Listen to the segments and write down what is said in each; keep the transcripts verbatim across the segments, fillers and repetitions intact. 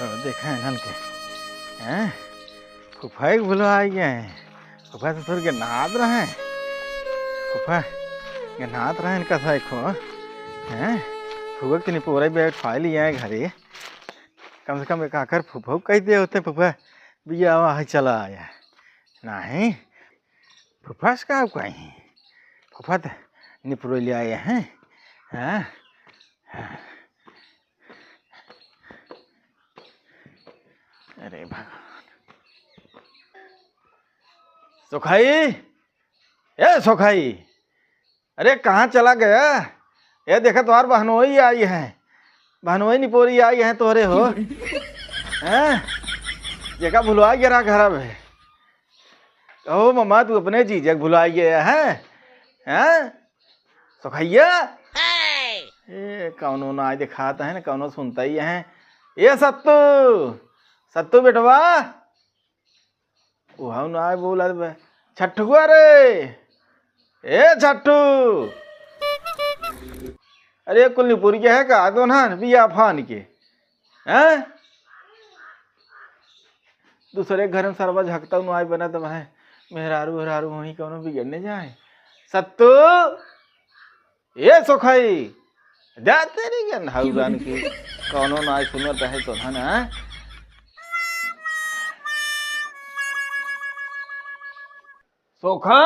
देखा इन्हन के, हैं? फूफा एक भुलवा आ गया है। फूफा ससुर के नात रहे। फूफा के नात रहे इनका साइको, हैं? फूफा के निपोरे बैठ फाइल लिया है घरे। कम से कम एक आखर फूफा कह दे होते, फूफा बिया आवा है, चला आया। नहीं, फूफा से का कहीं? फूफा तो निपुरे ले आए हैं। हाँ? हाँ। अरे भगवान। सोखाई, ए सोखाई, अरे कहाँ चला गया? ए देखा, तोहार बहनोई आई है, बहनोई निपोरी आई है तोहरे हो। हैं? जेका भुलवा गया रहा घर में। कहो मम्मा, तू अपने जीजा के भुला गया है, हैं? सोखैया? ए, कौनो ना दिखाता है ना, कौनो सुनता ही है। ए सत्तू, सत्तू बेटवा, वो ना बोला बे। छठुआ रे, ए छठू, अरे कुल निपुरिया है का दो ना बिया फान के, हैं? दूसरे घर में सरवा झकता नु आय बनत है, मेहरारू, मेहरारू वहीं कौनो बिगड़ने जाए। सत्तू, ए सोखाई, दे तेरी के नहौरान की, कौनो ना सुनत है तो है ना। सोखा,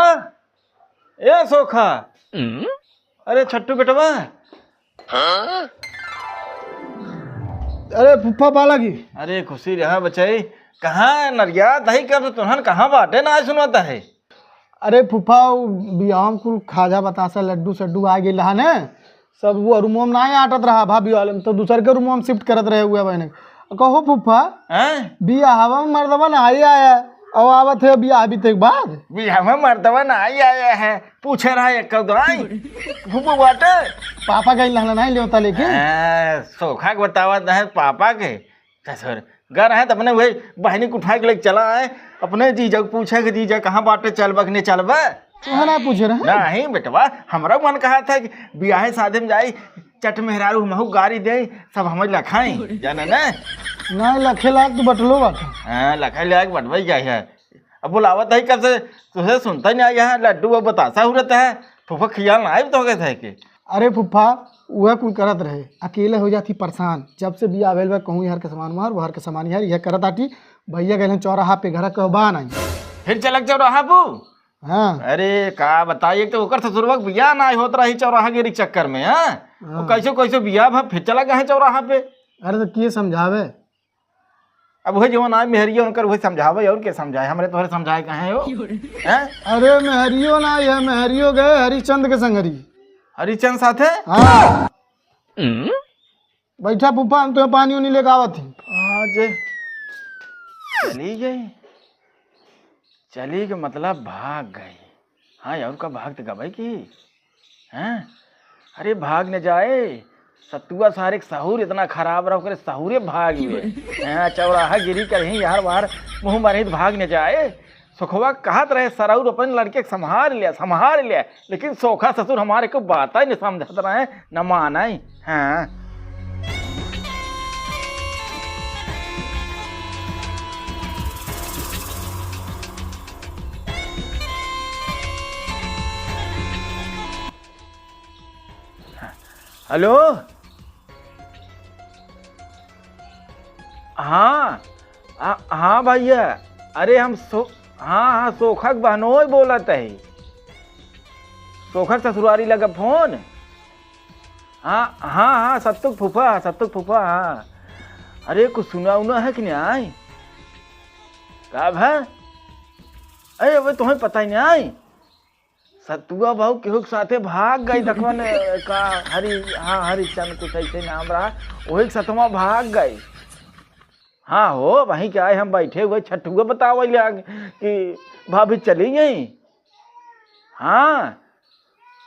ए सोखा। हम्म? अरे छट्टू बेटवा। हाँ? अरे फुफ्फा पाला की। अरे खुशी रहा बचाई, कहाँ नरिया दही कर तुहन कहाँ बाटे ना सुनत है? अरे फुफ्फा, उ बियाह में कुल खाजा बतासा लड्डू सड्डू आ गइल रहा ने, सब वो रूमो में ना आटत रहा भाभी वाले में, तो दूसर के रूमो में शिफ्ट करत रहे हुए बहने। कहो फुफ्फा, हैं? बियाहवा में मर्दवा ना आई आया, और आवत है बियाह बीते के बाद। बियाह में मर्दवा ना आई आया है, पूछे रहा एक दो आई। फुफ्फा बाटे। पापा गइल रहना नहीं लेवता लेके। हाँ, सोखा के बतावत है पापा के। ससुर, घर है तो अपने वही बहनी को उठा के लेके चला आए, अपने जीजा को पूछे कि जीजा कहाँ बाटे, चलबा कि नहीं चलबा? तोहरा पूछे रहे? नहीं बेटवा, हमरा मन कहा था कि बियाहे शादी में जाई, चट मेहरारू हमहू गारी दे, सब हमर लखाई, जाने ना? नहीं, लखे लायक तो बटलो बाटे। हाँ, लखे लायक बटवाई गया है। अब बुलावत है कब से, तुझे सुनता ही नहीं आया है, लड्डू वो बतासा हो रहता है, फूफा खियाल ना आए तो कहते हैं कि। अरे फूफा, वह कुल करत रहे, अकेले हो जाती परेशान। जब से बियाह भइल बा, कहूँ हर के सामान मार, वो हर के सामान यार, यह करत आटी, भैया गए चौराहा पे, घर के बा नहीं। फिर चलक चौराहा पू? हाँ। अरे का बताइए, एक तो ओकर ससुरवा के बियाह ना होत रही चौराहा गिरी के चक्कर में, हाँ? हाँ। वो कैसे कैसे बियाह भा फिर चला गए चौराहा पे। अरे तो के समझावे? अब वही जवन आए मेहरियो उनकर वही समझावे, और के समझाए, हमरे तोहरे समझाए कहे हो? हैं? अरे मेहरियो ना, यह मेहरियो गए हरिचंद के संगरी। हरिचंद साथे? हाँ। बैठा फूफा, हम तुम्हें पानी उनी लेके आवत ही। आज चली गई, चली के मतलब भाग गई। हाँ, और का भाग तो गवाई की? हैं? अरे भाग न जाए, सतुआ सारे के सहूर इतना खराब रहा, ओकरे सहूरे भाग गए। हैं, चौराहा गिरी कर ही यार वार मुँह मारे तो भाग न जाए। सोखवा कहत रहे, "सरौर अपन लड़के के संभाल लिया, संभाल लिया," लेकिन सोखा ससुर हमारे को बात ही नहीं समझत रहे, न माने। हाँ। हेलो? हाँ, हाँ, हाँ भैया, अरे हम सो-, हाँ, हाँ, सोखा के बहनोई बोलत है। सोखा के ससुरारी लगा फोन। हाँ, हाँ, हाँ, सत्तू के फूफा, सत्तू के फूफा, हाँ। अरे कुछ सुना उना है कि नहीं आए? का भा? अरे अब तुम्हें पता ही नहीं आए? सतुआ भाऊ केहू के साथे भाग गई, देखवन का हरि, हाँ, हरिचंद कुछ ऐसे नाम रहा, वही के सतवा भाग गई। हाँ हो, वहीं के आए हम बैठे हुए, छठुआ बतावे लाग कि भाभी चली गई। हाँ,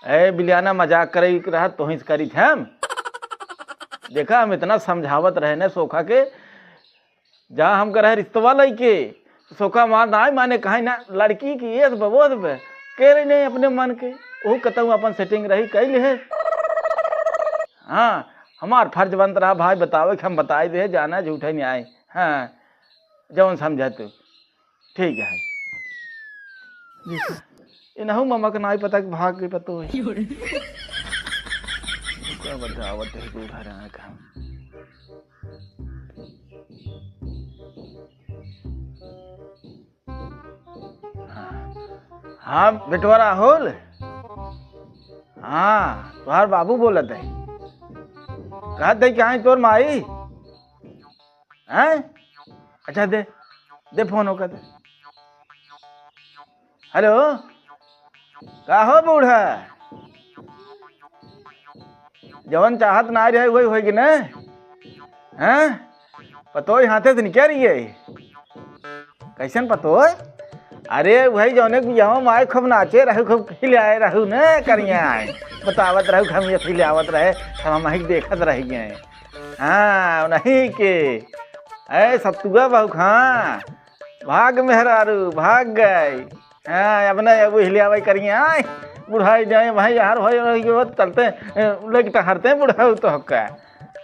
ए बिलियाना मजाक करे के रहा, तोहिं से करी थे हम। देखा, हम इतना समझावत रहे न सोखा के, जा हम करे रिश्तवा लइके, सोखा मार ना आए, माने कहे ना, लड़की की ये सब वो सब के रही नहीं अपने मन के, वो कतऊ अपन सेटिंग रही, कई लिहे। हाँ, हमार फर्ज बनत रहा भाई बतावे कि हम बताई दे, जाना झूठे नहीं आए। हाँ, जौन समझा तू। ठीक है। देखा, इनहू ममा के नाई पता कि भाग गई पतोह। का बतावत है तू घर आके हम। हाँ। हाँ, बेटवा राहुल। हाँ, तोहार बाबू बोलत है। कहत है कि आई तोर माई। हैं? अच्छा, दे, दे फोन ओकर दे। हेलो, का हो बूढ़ा? जवन चाहत ना रहे, वही होई कि ना? हैं? पतोह हाथे से निकल रही है। कैसन पतोह? अरे, वही जौने कि यहाँ माए खूब नाचे रहू, खूब खिलाए रहू न, करिया आए। बतावत रहू, हम ये खिलावत रहे, हम वहीं देखत रह गए। हाँ, नहीं के। ए, सतुआ बहू, हाँ। भाग मेहरारू, भाग गए। हाँ, अब ना, अब हिलियावे करिए, आय। बुढ़ाई जाए भाई, यार, भाई, भाई, ये बात चलते, ए, लेके टहरते बुढ़ाऊ तो का।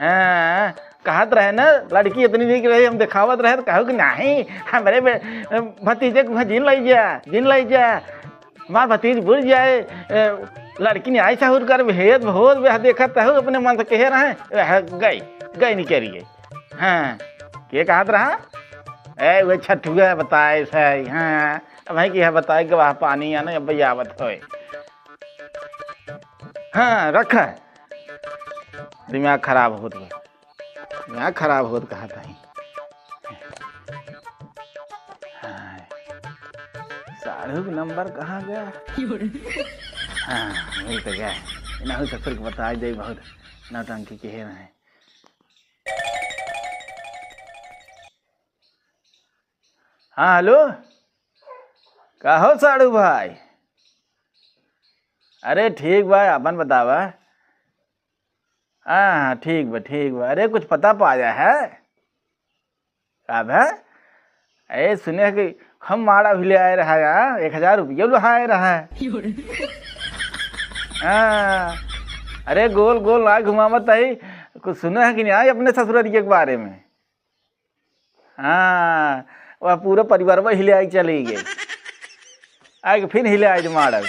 हाँ, कहत रहे ना, लड़की इतनी नीक रही, हम दिखावत रहे, तो कहू कि नहीं, हमरे बे-, भतीजे को जिन लई जा, जिन लई जा। हमार भतीज बुझ जाए, ए, लड़की ने आई सहूर कर भेद भोज ब्याह देखत हूँ, अपने मन से कहे रहे, वह गई, गई नहीं करिए। हाँ, के कहत रहा? ए, वह छठुआ बताए से, हाँ, अब है कि है बताए कि वह पानी आने, अब आवत होए। हाँ, रखा है। दिमाग खराब होत बा। यहाँ खराब होत कहा ताही। हाँ। साढ़ू के नंबर कहाँ गया? हाँ, मिल तो गया। इन्हें ससुर को बताइ दे, बहुत नौटंकी के है। हाँ, हेलो, का हो साढ़ू भाई? अरे ठीक बा, आपन बतावा। हाँ, हाँ, ठीक बा, ठीक बा। अरे, कुछ पता पाया है? का बा? अरे, सुने कि हम माड़ा भी ले आए रहा यहाँ, एक हजार रुपया लुहाए रहा है। हाँ, अरे, गोल गोल ना घुमावत आई, कुछ सुने है कि नहीं आई अपने ससुररिया के बारे में? हाँ, वह पूरा परिवार वह हिले आई चली गई। आए के फिर हिले आई माड़ल।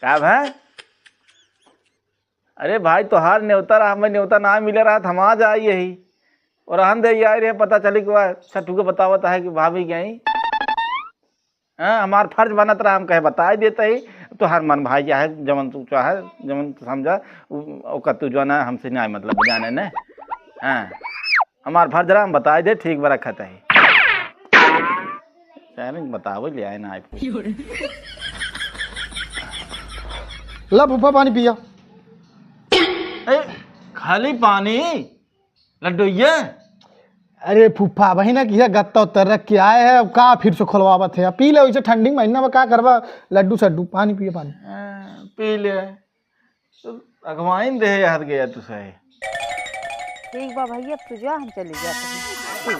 का भा? अरे भाई, तोहार नेवता रहा, हमें नेवता ना मिले रहा, हम आ जाए यही। और हम दे आए रहे, पता चली कि वह छठू के बतावत है कि भाभी गई। हाँ, हमार फर्ज बनत रहा, हम कहे बताइ देत ही, तोहार मन भाई चाहे जवन तू चाहे, जवन तू समझा, उ-, ओकर तू जो ना हमसे न्याय मतलब जाने ने। हाँ, हमार फर्ज रहा, हम बताइ दे, ठीक बा रखत ही। चाहे बतावे ले आए ना आए। ला फूफा पानी पिया। ए, खाली पानी? लड्डू ये? अरे फूफा, वही ना कि यह गत्ता उत्तर रख के आए हैं, अब का फिर से खोलवावत है? पी ले, वैसे ठंडी महीना में का करबा? लड्डू सड्डू, पानी पिए, पानी। हाँ, पी ले। तो अगवाइन दे याद गया तू सही। ठीक बा भैया, अब तू जा, हम चली जात हई।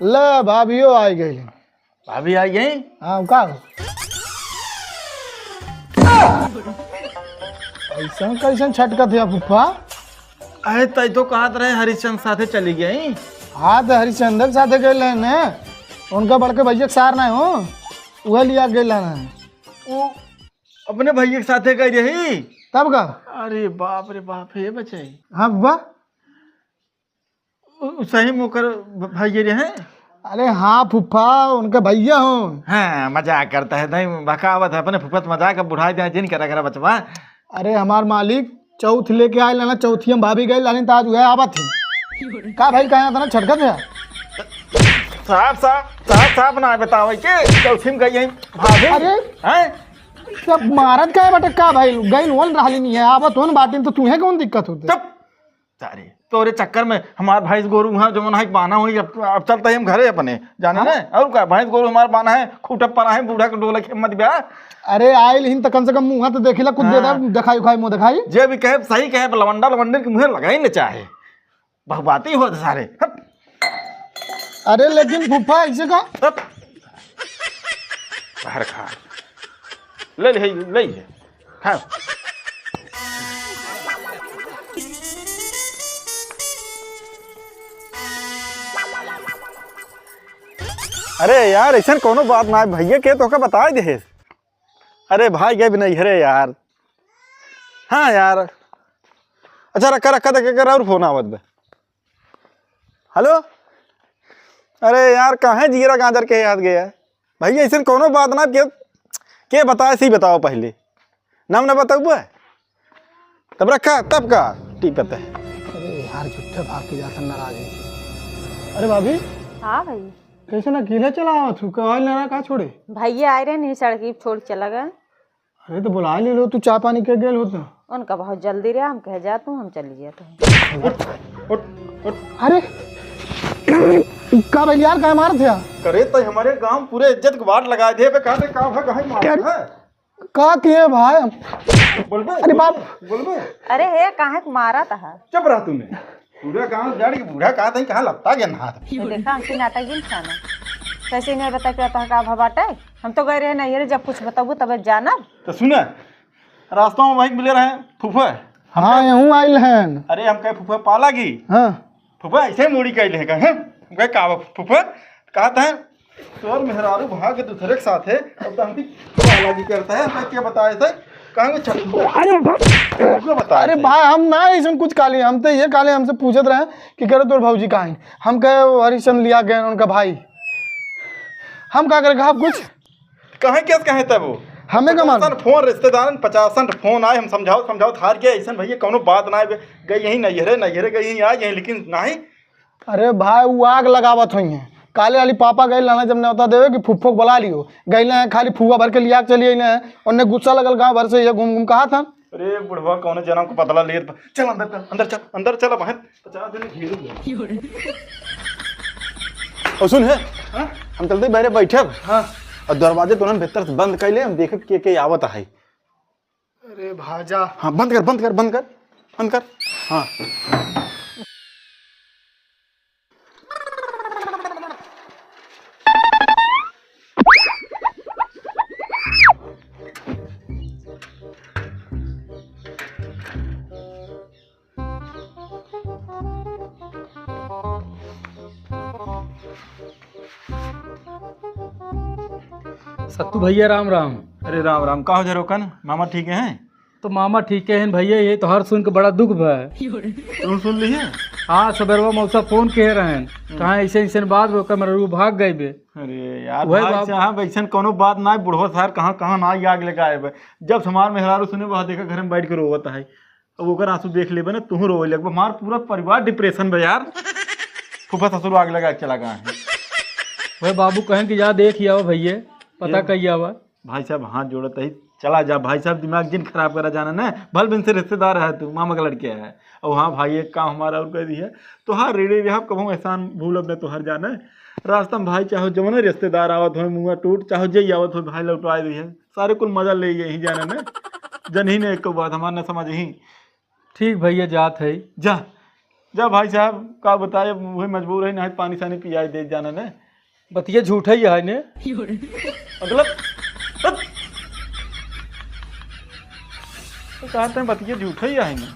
ले, भाभियो आ गई। भाभी आई गई? हाँ, का हो? ऐसन कैसन छटकत है फूफा? अरे, तई तो कहत रहे हरिश्चंद्र साथे चली गई। हाँ, तो हरिश्चंद्र साथे गए रहे ने, उनका बड़के भैया के सार ना हो, वह लिया गए ना। वो अपने भैया के साथे गई रही। तब का? अरे बाप रे बाप, हे बचाई। हाँ फूफा। उ-, उ सही में ओकर भ-, भाई रहे? अरे हाँ फूफा, उनके भैया हो। हाँ, मजाक करता है, नहीं बकावत है, अपने फूफा से मजाक, अब बुढ़ाई जाए, जिन करा करा बचवा। अरे हमार मालिक, चौथ लेके आए लाना, चौथी हम भाभी गए लानी, तो आज वह आवत है। का भाई, कहाँ था ना छटकत है? साफ साफ, साफ साफ ना बतावे के, चौथी में गई है भाभी। अरे हैं? सब मारत का है बेटा, का भाई, गई लोन रहली नहीं है, आवत हो ना बाटिन, तो तुम्हें कौन दिक्कत होती? चुप। सारे तोरे चक्कर में हमार भैंस गोरू वहाँ जवन है बान्हा हुई, अब, अब चलता ही हम घरे अपने, जाने हाँ? ना, और का, भैंस गोरू हमार बान्हा है, खूटा पड़ा है, बूढ़ा के डोले के मत ब्याह। अरे आइल हिन त कम से कम मुँह तो देखिला, कुछ दे हाँ। दे, दिखाई उखाई मुँह दिखाई। जे भी कहे सही कहे, लवंडा लवंडन के मुँहे लगाई न चाहे, बहुबाती होत सारे, हट। अरे लेकिन फूफा ऐसे का? हट। बाहर खा। ले ले, ले ले। हाँ। अरे यार, ऐसन कौनो बात ना है, भैया के तोहका बताइ देहे। अरे भाई, गए भी नहीं, अरे यार। हाँ यार, अच्छा रखा, रखा, तो केकर और फोन आवत बा। हेलो, अरे यार, काहे जीरा गाजर के याद गया है? भैया, ऐसन कौनो बात ना, के, के बताए, सही बताओ पहले। नाम ना बताऊ बा? तब रखा, तब का? टीपत है। अरे यार, झूठे भाग के जाता, नाराज है। अरे भाभी। हाँ भाई। कैसन अकेले चला आवत हूँ? का आइल ना, का छोड़े? भैया आए रहे, नहीं सड़क छोड़ चला गए। अरे तो बुलाइ लियो, तू चाह पानी के गेल होता। उनका बहुत जल्दी रहा, हम कहे जा तू, हम चली जाते हैं। उठ, उठ, उठ। अरे का भाई यार, का मारत है? करे तो हमारे गांव पूरे इज्जत के बाट लगाए दे बे, का बे, का भा, काहे मारत है? का किए भाई? बोलबे? अरे बाप। बोलबे? अरे हे, काहे के मारत है? चुप रह तूने। पूरा गांव जान के बूढ़ा कहा था, कहाँ लपटा गया हाथ। ये देखा, हमसे नाटक जिन खाना। कैसे नहीं बता के तो का भा बाटे? हम तो गए रहे नहीं रे, जब कुछ बताबू तबे जानब। तो सुना, रास्ता में वहीं मिले रहे फूफा। हाँ, यहूँ आइल हैं। अरे हम कहे फूफा पाला की। हाँ। फूफा ऐसे मुड़ी कैले है, हैं? हम कहे का बा फूफा? कहत है तोर मेहरारू भाग के दूसरे के साथ है, अब तो हमकी पाला की करता है, हमका के बताए थे? कहाँ के छठ-, अरे बा-, तुमको बताए अरे थे? भाई, हम ना ऐसन कुछ काली, हम तो ये काली हमसे पूछत रहे कि करे तोर भौजी कहाँ है? हम कहे वो हरिश्चंद लिया गए उनका भाई। हम का करे, आप कुछ कहाँ केस कहे तब वो? हमें का मालूम? पचासन फोन, रिश्तेदारन पचासन फोन आए, हम समझाओ, समझाओ, हार गया, ऐसन भैया कौनो बात ना आए, गई यहीं नैहरे, नैहरे गई यहीं आ गए, लेकिन नहीं। अरे भाई, वो आग लगावत होइहैं। काले वाली पापा गइल रहना जब न्योता देवे कि फुफ्फो के बुला लियो, गइल हैं, खाली फुआ भर के लिया के चली अइले हैं, उन्हें गुस्सा लगल गाँव भर से ये घूम घूम कहा था। अरे बुढ़वा, कौनो जनम के बदला लेत बा। चल अंदर चल, अंदर चल, अंदर चल, बहन। पचास दिन घेरू ले। और सुन है, हाँ? हम चलते बाहरे बैठब। हाँ। और दरवाजे तो उन्हन भीतर से बंद कर ले, हम देखब के के आवत है। अरे भाजा। हाँ, बंद कर, बंद कर, बंद कर, बंद कर। हाँ। सत्तू भैया, राम राम। अरे राम राम, का हो झरोकन, मामा ठीक हैं? तो मामा ठीक हैं भैया, ये तो हर सुन के बड़ा दुख भा। तू सुन लिहे? हाँ, सबेरवा मौसा फोन किहे रहन, हम्म। कहाँ ऐसे ऐसे बात बा, ओकर मेहरारू भाग गई बे। अरे यार, वही भाई बाप। साहब, ऐसन कौनो बात ना है, बुढ़वा सार कहाँ कहाँ ना आग लगा है बे। जब से हमार मेहरारू सुने, वह देखा घर में बैठ के रोवत है। अब ओकर आंसू देख लेबे ना, तुहूँ रोवे लगबे। हमार पूरा परिवार डिप्रेशन में यार। फूफा ससुर आग लगा के चला गया है। वह बाबू कहें कि जा देख ही आवा भैया, पता ये कही आवा। भाई साहब हाथ जोड़त ही, चला जा भाई साहब, दिमाग जिन खराब करा जाना ना। भल बिन से रिश्तेदार है तू, मामा का लड़के है। और हाँ भाई, एक काम हमारा और कह दी है, तोहार रेड़े रहा, कबहूँ एहसान भूलब ना तोहार जाना। रास्ता में भाई चाहो जवने रिश्तेदार आवत हो, मुँह टूट, चाहो जे आवत हो, भाई लौटवा दी है। सारे कुल मजा ले यही जाने में। जनही ने एक बात हमार न समझ ही। ठीक भैया, जात है। जा, जा भाई साहब, का बताए, वही मजबूर है, नहीं पानी सानी पियाई दे जाने ने। बतिया झूठ है, है ने? मतलब, हट। तो कहा तैं बतिया झूठ है, है ने?